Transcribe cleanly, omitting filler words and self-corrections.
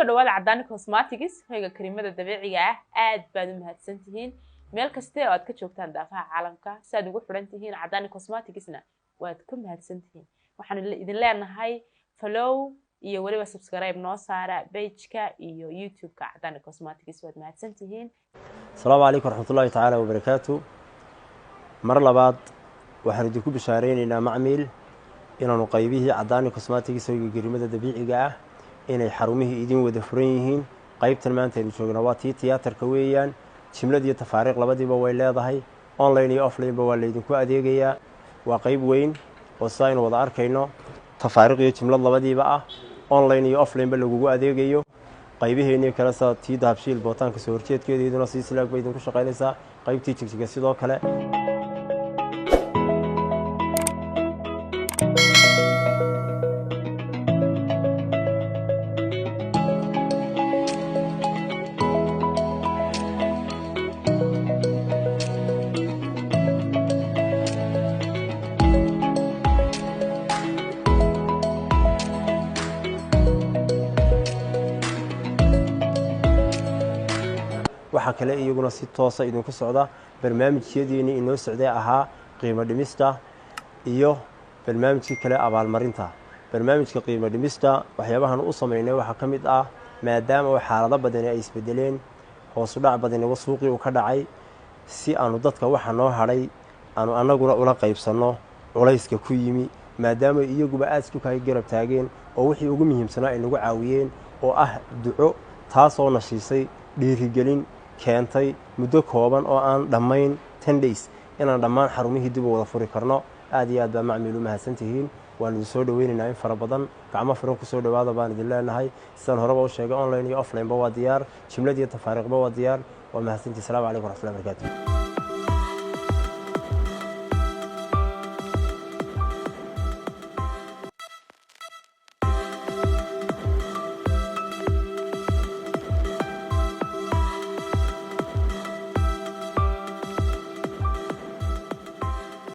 Dhawaada Cadaani Cosmetics, hoyga karimada dabiiciga ah. Aad baad u mahadsan tihiin meel kaste oo aad ka joogtaan daafaha caalamka. Si aad ugu xidhan tihiin Cadaani Cosmeticsna waad ku mahadsan tihiin. Waxaan idin leenahay follow iyo weliba subscribe noo saara pageka iyo YouTube-ka Cadaani Cosmetics. Waad mahadsan tihiin. Asalaamu calaykum waraxmatullaahi tacaala wabarakaatu. Mar labaad waxaan idinku bishaalaynaynaa, macmiil, inaanu qaybihii Cadaani Cosmetics, hoyga gerimada dabiiciga ah, inay xarumihii idin wada furan yihiin. Qaybtan maanta aynu joognaa waa tii tiyaatarka weeyaan. Jimlad iyo tafaariiq labadiiba way leedahay, online iyo offlineba waa laydinku adeegayaa. Waa qayb weyn oo sida aynu wada arkayno tafaariiq iyo jimlad labadiiba ah, online iyo offlineba lagugu adeegayo. Qaybiheenii kale sida tii Dahabshiil bootaanka soo horjeedkeeda, iyaduna sii silaag bay idinku shaqaynaysaa. Qaybtii Jigjiga sidoo kale. Waxaa kale iyaguna si toosa idinku socda barnaamijyadiinii inoo socday ahaa qiimo dhimista iyo barnaamijkii kale abaalmarinta. Barnaamijka qiimo dhimista waxyaabahan u sameynay waxaa ka mid ah, maadaama oo xaalado badani ay isbedeleen, hoosu dhac badaniba suuqii uu ka dhacay, si aanu dadka waxa noo hadhay aanu annaguna ula qaybsanno culayska ku yimi, maadaama iyaguba aada isku kaga garab taageen oo wixii ugu muhiimsanaa ay nagu caawiyeen oo ah duco, taasoo na siisay dhiirigelin keentay muddo kooban oo aan dhammayn 10 days inaan dhammaan xarumihii dib u wada furi karno. Aad iyo aad baa, macmiil, u mahadsantihiin. Waan idin soo dhaweynaynaa in fara badan. Gacmo furan kusoo dhawaada baan idin leenahay. Sidaan horeba u sheegay, online iyo offlineba waa diyaar, jimlad iyo tafaariiqba waa diyaar. Waa mahadsantihi. Salamu calaykum waraxmatullahi barakatu.